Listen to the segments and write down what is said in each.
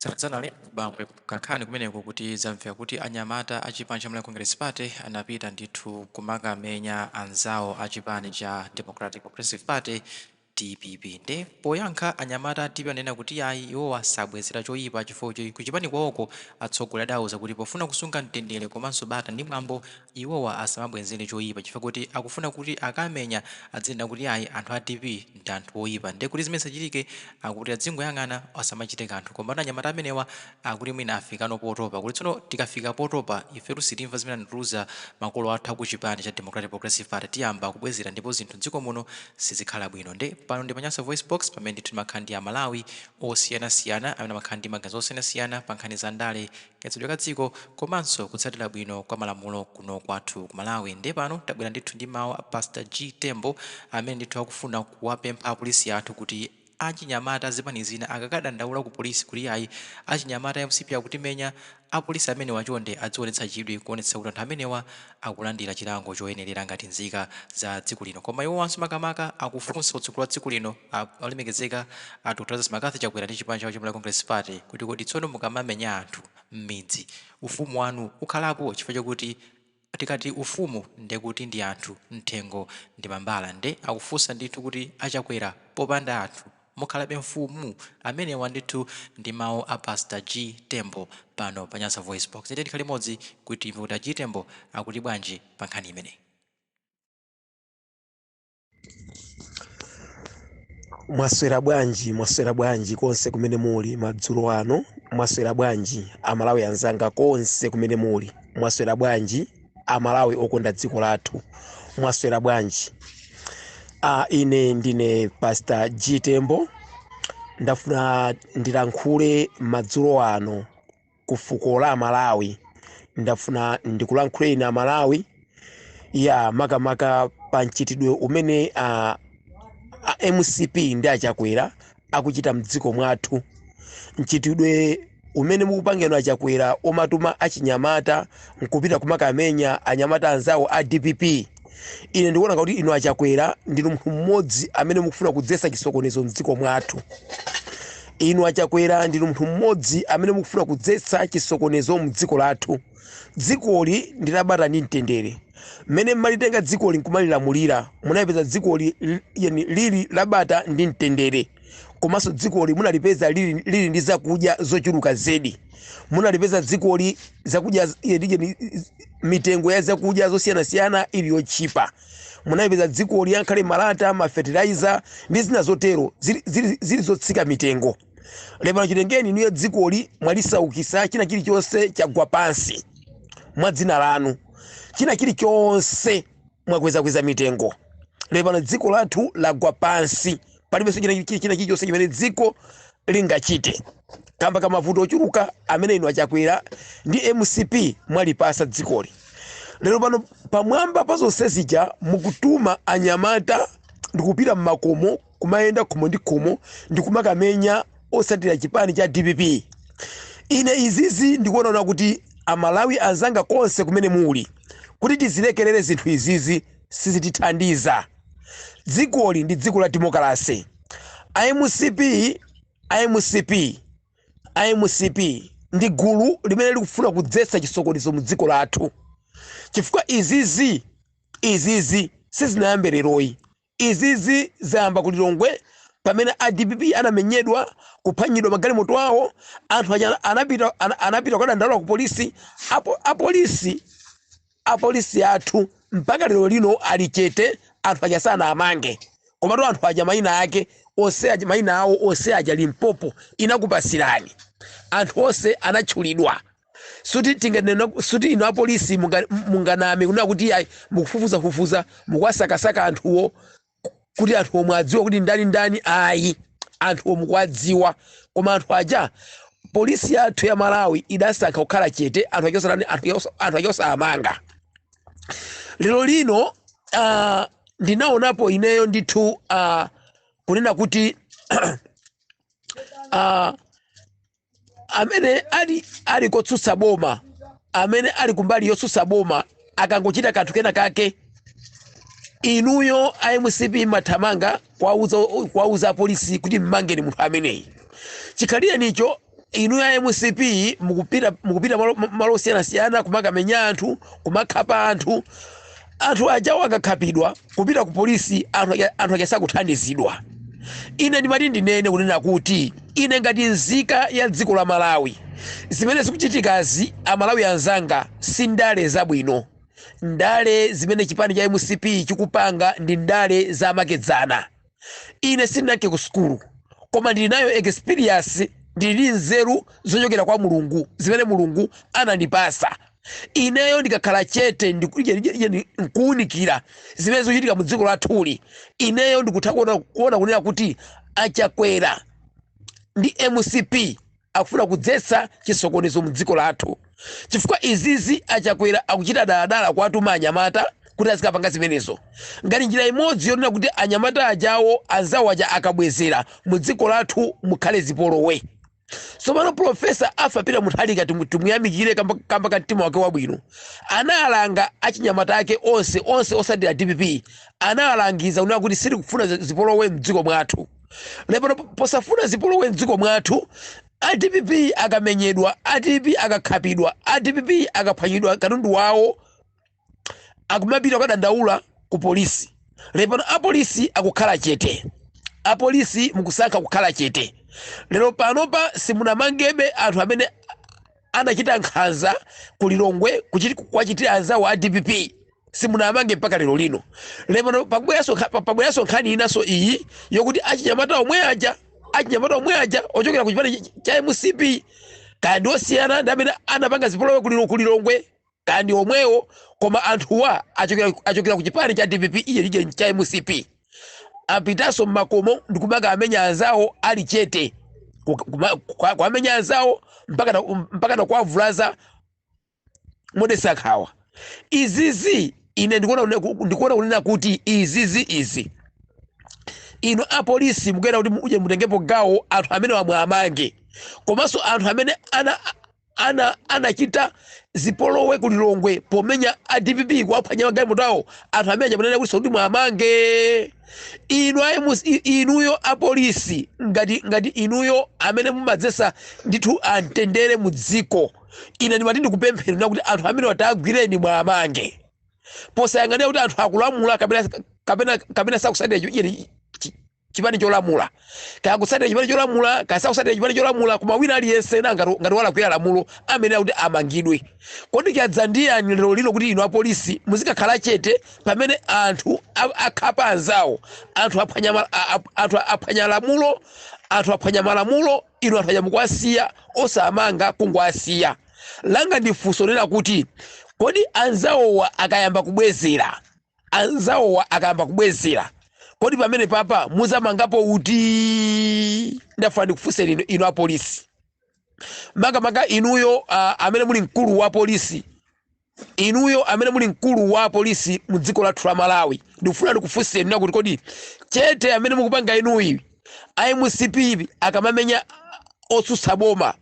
Dzanadzanali Bangwe kankhani kumeneko kuti zamveka kuti anyamata a chipani cha Malawi Congress Party anapita ndithu kumakamenya anzawo a chipani cha Democratic Progressive Party, DPP. Nde poyankha, anyamata a DPP anena kuti ayi, iwowa sabwezera choyipa chifukwa choti kuchipani kwawoko atsogoleri adawauza kuti pofuna kusunga mtendere komanso bata ndi mwambo, iwowa asamabwezere choyipa chifukwa kuti akufuna kuti akamenya adzinena kuti ayi, anthu a DPP ndi anthu oyipa. Nde kuti zimene zisachitike, akuti adzingoyang'ana, asamachite kanthu. Komano anyamata amenewa akuti mwina afikano potopa, kuti tsono tikafika potopa ifetu sitimva zimene anatiuza makolo athu akuchipani cha Democratic Progressive Party, tiyamba kubwezera ndipo zinthu mdziko muno sizikhala bwino. Nde pano ndi pa Nyasa VoiceBox, pamene ndithu timakhala ndi Amalawi osiyanasiyana amene amakhala ndi maganizo osiyanasiyana pa nkhani za ndale, kayendetsedwe ka dziko komanso kutsatira bwino kwa malamulo kuno kwathu ku Malawi. Nde pano tabwera ndithu ndi mawu a Pastor G Tembo amene ndithu akufuna kuwapempha apolisi athu kuti achinyamata azipani zina akakadandaula ku polisi kuti ayi, achinyamata a mcp akutimenya, apolisi amenewa chonde adzionetsa chidwi kuonetsetsa kuti anthu amenewa akulandira chilango choyenerera ngati nzika za dziko lino. Koma iwowanso makamaka akufunsa utsogoleri wa dziko lino, olemekezeka a Dr Lazarus McCarthy Chakwera ndi chipani chawo cha Malawi Congress Party, kuti kodi tsono mukamamenya anthu m'midzi, ufumu wanu ukhalapo? Chifukwa chokuti tikati ufumu ndekuti ndi anthu, mthengo ndi mambala. Nde akufunsa ndithu kuti a Chakwera, popanda anthu mukhalabe mfumu? Amenewa ndithu ndi mawu a Pastor G Tembo pano pa Nyasa VoiceBox. Tiyeni tikhale limodzi kuti timve kuti a G Tembo akuti bwanji pa nkhani imeneyi. Mwaswera bwanji? Mwaswera bwanji konse kumene muli madzulo ano? Mwaswera bwanji Amalawi anzanga konse kumene muli? Mwaswera bwanji Amalawi okonda dziko lathu? Mwaswera bwanji? Ine ndine Pastor G Tembo. Ndafuna ndilankhule madzulo ano ku fuko la Amalawi. Ndafuna ndikulankhuleni Amalawi ya makamaka pa mchitidwe umene a MCP ndi aChakwera akuchita mdziko mwathu, mchitidwe umene mukupangidwa aChakwera omatuma achinyamata nkupita kumakamenya anyamata anzawo a DPP. Ine ndikuona kuti inu aChakwera ndinu munthu mmodzi amene mukufuna kudzetsa chisokonezo mdziko mwathu. Inu aChakwera ndinu munthu mmodzi amene mukufuna kudzetsa chisokonezo mdziko lathu. Dzikoli ndi labata ndi mtendere. Mmene mmalitenga dzikoli nkumalilamulira, munalipeza dzikoli yani lili labata ndi mtendere, komanso dzikoli munalipeza lili ndi zakudya zochuluka zedi. Munalipeza dzikoli zakudya yani mitengo ya zakudya zosiyanasiyana ili yotchipa. Munalipeza dzikoli ankhale malata, mafetilizer ndi zina zotero zili zotsika mitengo. Lero chitengeni inuyo dzikoli mwalisaukisa, china chilichonse chagwa pansi mwa dzina lanu, china chilichonse mwakwezakweza mitengo. Lero dziko lathu lagwa pansi, palibenso china chilichonse chimene dziko lingachite kamba ka mavuto ochuluka amene inu aChakwera ndi MCP mwalipasa dzikoli. Lero pano pamwamba pa zonse zija mukutuma anyamata ndikupita mmakomo, kumayenda khomo ndi khomo ndikumakamenya osatira chipani cha DPP. Ine izizi ndikuona kuti Amalawi anzanga konse kumene muli, kuti tizilekerere zinthu izizi sizitithandiza. Dzikoli ndi dziko la demokalase. MCP, MCP, MCP ndi gulu limene likufuna kudzetsa chisokonezo mu dziko lathu, chifukwa izizi sizinayambe leroyi. Izizi zayamba ku Lilongwe pamene a DPP anamenyedwa, kuphwanyidwa magalimoto awo. Anthu aja anapita kukadandaula ku polisi. Apolisi athu mpaka lero lino ali chete, anthu aja sanamange. Komatu anthu aja mayina ake onse aja, mayina awo onse aja Limpopo inakupasirani, anthu onse anatchulidwa. Suti tinganena, suti inu apolisi munganame kunena kuti ayi, mukufufuzafufuza, mukuwasakasaka anthuwo kuti anthu omwe adziwe kuti ndani ndani. Ayi, anthuwo mukuwadziwa, koma anthu aja polisi yathu ya Malawi idasankha kukhala chete, anthu aja osatani, anthu aja osamanga. Lero lino ndinaonapo ineyo ndithu kunena kuti amene ali kotsutsa boma, amene ali kumbali yotsutsa boma, akangochita kanthu kena kake, inuyo a MCP mathamanga kuwauza apolisi kuti mmangeni munthu ameneyi. Chikhalire nicho Inu ya MCP mukupita malo osiyanasiyana kumakamenya anthu, kumakhapa anthu. Anthu ajawo akakhapidwa kupita ku polisi, anthu aja sakuthandizidwa. Ine ndimati ndinene kunena kuti ine ngati nzika ya dziko la Malawi, zimene zikuchitikazi, Amalawi anzanga, si ndale zabwino. Ndale zimene chipani cha MCP chikupanga ndi ndale zamakedzana. Ine sindinanke ku sukulu, koma ndili nayo experience, ndili ndi nzeru zochokera kwa Mulungu zimene Mulungu anandipasa. Ineyo ndikakhala chete nkuwunikira zimene zikuchitika mu dziko lathuli, ineyo ndikutha kuona kunena kuti aChakwera ndi MCP akufuna kudzetsa chisokonezo mu dziko lathu, chifukwa izizi aChakwera akuchita daladala kuwatuma anyamata kuti azikapanga zimenezo ngati njira imodzi yonena kuti anyamata ajawo anzawo aja akabwezera, mu dziko lathu mukhale zipolowe. Tsopano Professor Arthur Peter Mutharika, timuyamikire kamba ka mtima wake wabwino. Analanga achinyamata ake onse onse osatira DPP, analangiza kunena kuti sitikufuna zipolowe mdziko mwathu. Lero posafuna zipolowe mdziko mwathu, a DPP akamenyedwa, a DPP akakhapidwa, a DPP akaphwanyidwa katundu wawo, akumapita kukadandaula ku polisi. Lero apolisi akukhala chete. Apolisi mukusankha kukhala chete. Lero panopa simunamangebe anthu amene anachita nkhanza ku Lilongwe kuwachitira anzawo a DPP, simunamange mpaka lero lino. Lero pabweranso nkhani inanso iyi yokuti achinyamata omwe aja ochokera ku chipani cha MCP, kaya ndi osiyana ndi amene anapanga zipolowe ku Lilongwe, kaya ndi omwewo, koma anthuwa achokera ku chipani cha DPP, iye lije cha MCP, apitanso mmakomo ndikumaka amenya anzawo ali chete, kuamenya anzawo mpaka na kuwavulaza modetsa nkhawa. Izizi ine ndikuona kunena kuti izizi izi inu apolisi mukuyena kuti uje mutengepo gawo, anthu amene wamwe amange, komanso anthu amene anachita zipolowe ku Lilongwe pomenya a DPP, kuwaphwanya magalimoto awo, anthu amene achapanena kuti sikuti mwamange. Inu inuyo apolisi, ngati inuyo amene mumadzesa ndithu amtendere mu dziko, ine ndimati ndikupempheni kuti anthu amene watagwireni mwamange, posayang'anira kuti anthu akulamula kapena sakusatira chipani cholamula, kaya kutsatira chipani cholamula, kaya sakusatira chipani cholamula, koma wina aliyense na ngati walakwira lamulo amene akuti amangidwe. Kodi chadza ndiyani lero lino kuti inu apolisi muzikakhala chete pamene anthu akhapa anzawo, anthu aphwanya lamulo, anthu aphwanya malamulo, inu anthu aja mukuwasiya osamanga, kungowasiya? Langa ndi funso lena kuti kodi anzawowa akayamba kubwezera, anzawowa akayamba kubwezera, kodi pamene papa muzamangapo uti? Ndafuna ndikufunseni inu apolisi, makamaka inuyo amene muli mkulu wa polisi, inuyo amene muli mkulu wa polisi mu dziko lathu la Malawi, ndikufuna ndikufunseni na kuti kodi chete amene mukupanga inuyi, iMCP akamamenya otsutsa boma,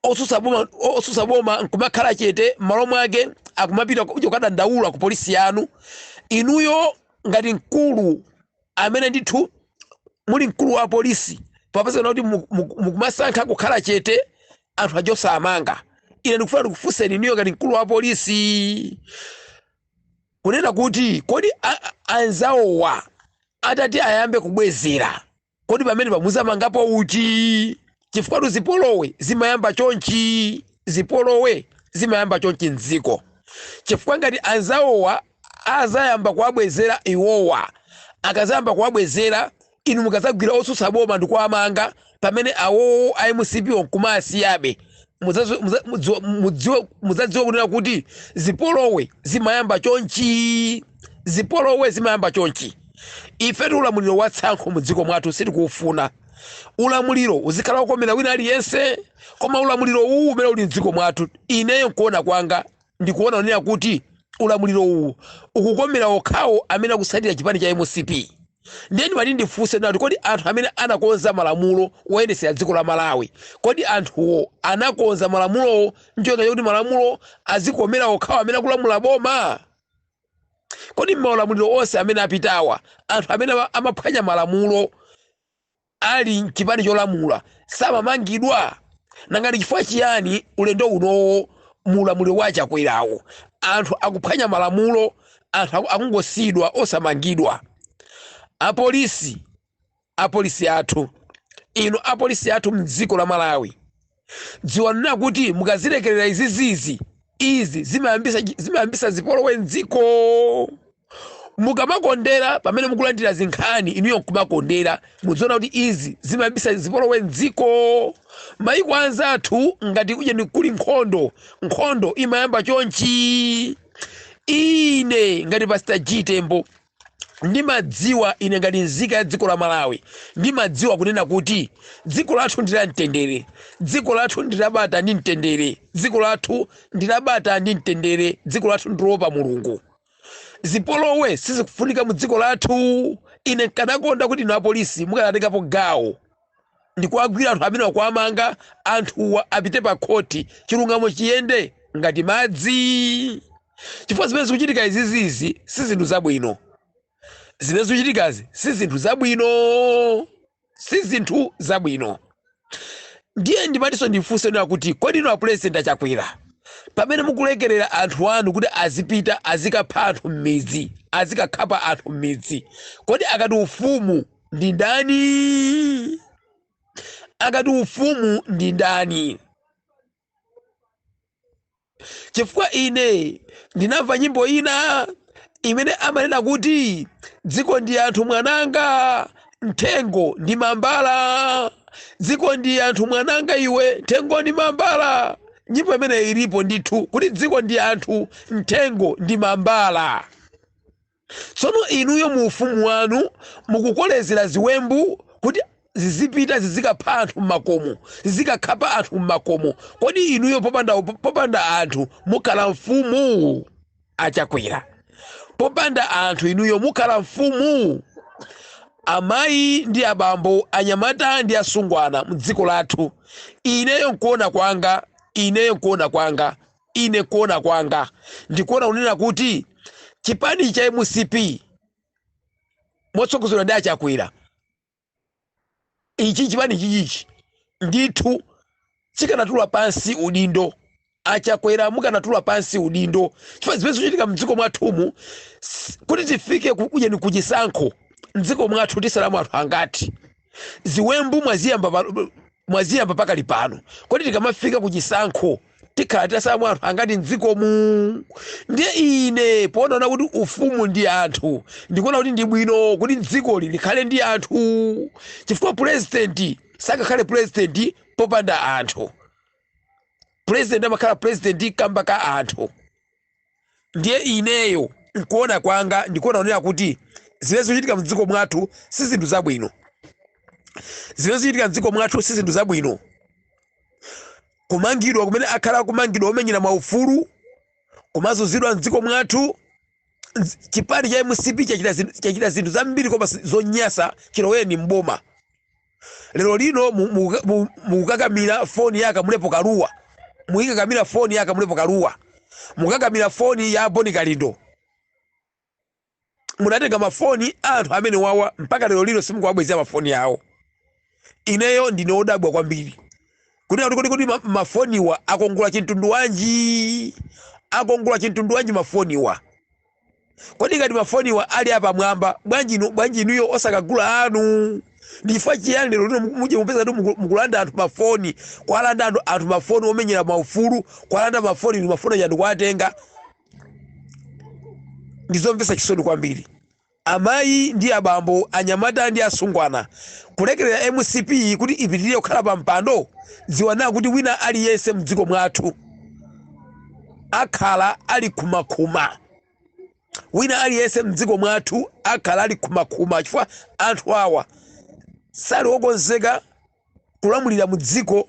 otsutsa boma nkumakhala chete, m'malo mwake akumapita kuja kukadandaula ku polisi yanu, inuyo ngati mkulu amene ndithu muli mkulu wa polisi, papezeka kuti mukumasankha kukhala chete, anthu aja osamanga, ine ndikufuna ndikufunseni inuyo ngati mkulu wa polisi kunena kuti kodi anzawowa atati ayambe kubwezera, kodi pamene pamuzamangapo uti? Chifukwa zipolowe zimayamba chonchi, zipolowe zimayamba chonchi mdziko, chifukwa ngati anzawowa azayamba kuwabwezera, iwowa akazayamba kuwabwezera, inu mukazagwira otsutsa boma ndikuwamanga, pamene awowo a MCP nkumasiyabe, muzadziwe kunena kuti zipolowe zimayamba chonchi, zipolowe zimayamba chonchi. Ife ulamuliro wa tsankho mu dziko mwathu sitikuufuna. Ulamuliro uzikhala wokomera wina aliyense, koma ulamuliro uwu umene uli mdziko mwathu, ineyo nkuona kwanga ndikuona kunena kuti ulamuliro uwu ukukomera okhawo amene akutsatira chipani cha MCP. Ndiye ndimati ndifunse nati kodi anthu amene anakonza malamulo woyendetsera dziko la Malawi, kodi anthuwo anakonza malamulowo ncholinga chakuti malamulo azikomera okhawo amene akulamula boma? Kodi maulamuliro onse amene apitawa, anthu amene amaphwanya malamulo ali mchipani cholamula samamangidwa? Nanga ndi chifukwa chiyani ulendo unowo muulamuliro wa Chakwerawo anthu akuphwanya malamulo, anthu akungosiyidwa osamangidwa? Apolisi, apolisi athu, inu apolisi athu mdziko la Malawi, dziwani kuti mukazilekerera izizizi, izi zimayambisa zipolowe mdziko. Mukamakondera pamene mukulandira zinkhani, inuyo nkumakondera, mudziona kuti izi zimayambisa zipolowe mdziko. Maiko anzathu ngati uje kuli nkhondo, nkhondo imayamba chonchi. Ine ngati Pastor G Tembo ndimadziwa, ine ngati nzika ya dziko la Malawi ndimadziwa kunena kuti dziko lathu ndi la mtendere, dziko lathu ndi labata ndi mtendere, dziko lathu ndi labata ndi mtendere, dziko lathu ndi loopa Mulungu. Zipolowe sizikufunika mu dziko lathu. Ine nkanakonda kuti inu apolisi mukanatengapo gawo ndikuwagwira anthu amene akuwamanga, anthuwa apite pa khoti, chilungamo chiyende ngati madzi, chifukwa zimene zikuchitika izizizi si zinthu zabwino. Zimene zikuchitikazi si zinthu zabwino, si zinthu zabwino. Ndiye ndimatinso ndifunse nena kuti kodi inu apresident Achakwera, pamene mukulekerera anthu anu kuti azipita azikapha anthu m'midzi, azikakhapa anthu m'midzi, kodi akati ufumu ndi ndani? Akati ufumu ndi ndani? Chifukwa ine ndinamva nyimbo ina imene amanena kuti dziko ndi anthu mwananga, mthengo ndi mambala. Dziko ndi anthu mwananga iwe, mthengo ndi mambala. Nyimbo imene ilipo ndithu kuti dziko ndi anthu, mthengo ndi mambala. Tsono inuyo mu ufumu wanu mukukolezera ziwembu kuti zizipita zizikapha anthu mmakomo, zizikakhapa anthu mmakomo. Kodi inuyo popanda anthu mukhala mfumu? Achakwera, popanda anthu inuyo mukhala mfumu? Amayi ndi abambo, anyamata ndi asungwana mdziko lathu, ineyo nkuona kwanga, ineyo nkuona kwanga, ine kuona kwanga ndikuona kunena kuti chipani cha MCP motsogozedwa ndi Achakwera, ichi chipani chichichi ndithu chikanatula pansi udindo. Achakwera, mukanatula pansi udindo, chifukwa zimene zikuchitika mdziko mwathumu, kuti tifike kujeni kuchisankho mdziko mwathu tisalamu anthu angati? Ziwembu mwaziyamba pakali pano. Kodi tikamafika kuchisankho tikhala tisalamu anthu angati mdzikomu? Ndiye ine poona kuti ufumu ndi anthu, ndikuona kuti ndi bwino kuti dzikoli likhale ndi anthu, chifukwa president sangakhale president popanda anthu. President amakhala president kamba ka anthu. Ndiye ineyo nkuona kwanga ndikuona kunena kuti zimene zikuchitika mdziko mwathu si zinthu zabwino. Zimene zikuchitika mdziko mwathu si zinthu zabwino. Kumangidwa kumene akhala akumangidwa omenyera maufulu, kumazunzidwa mdziko mwathu, chipani cha MCP chachita zinthu zambiri koma zonyasa chilowereni mboma. Lero lino mukukakamira foni ya Kamulepo Kaluwa, mukikakamira foni ya Kamulepo Kaluwa, mukukakamira foni ya Boni Kalindo. Munatenga mafoni a anthu amene wawa, mpaka lero lino simukuwabwezera mafoni awo. Ineyo ndine wodabwa kwambiri kuti kodi mafoniwa akongola chimtundu wanji? Akongola chimtundu wanji mafoniwa? Kodi ngati mafoniwa ali apamwamba, bwanji inuyo osakagula anu? Ndi chifukwa chiyani lero lino muje mupeza kuti mukulanda anthu mafoni, kuwalanda anthu mafoni omenyera maufulu, kuwalanda mafoni, inu mafoni aja ndikuwatenga? Ndizomvetsa chisoni kwambiri. Amayi ndi abambo, anyamata ndi asungwana, kulekerera MCP kuti ipitirire kukhala pa mpando, dziwana kuti wina aliyense mdziko mwathu akhala ali khumakhuma. Wina aliyense mdziko mwathu akhala ali khumakhuma, chifukwa anthu awa sali okonzeka kulamulira mu dziko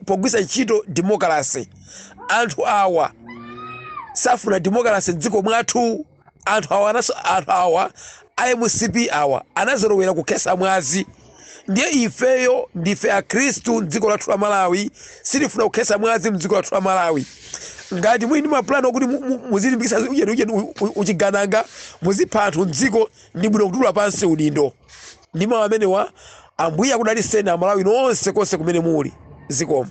pogwisa ntchito demokrasi. Anthu awa safuna demokrasi mdziko mwathu. Anthu awa anthu awa a MCP awa anazolowera kukhesa mwazi. Ndiye ifeyo ndife akhristu mdziko lathu la Malawi, sitifuna kukhesa mwazi mdziko lathu la Malawi. Ngati muli ndi mapulani okuti muzilimbikitsa uchigananga, muzipha anthu mdziko, ndi bwino kutula pansi udindo. Ndi mawu amenewa, Ambuye akudalitseni Amalawi nonse konse kumene muli. Zikomo.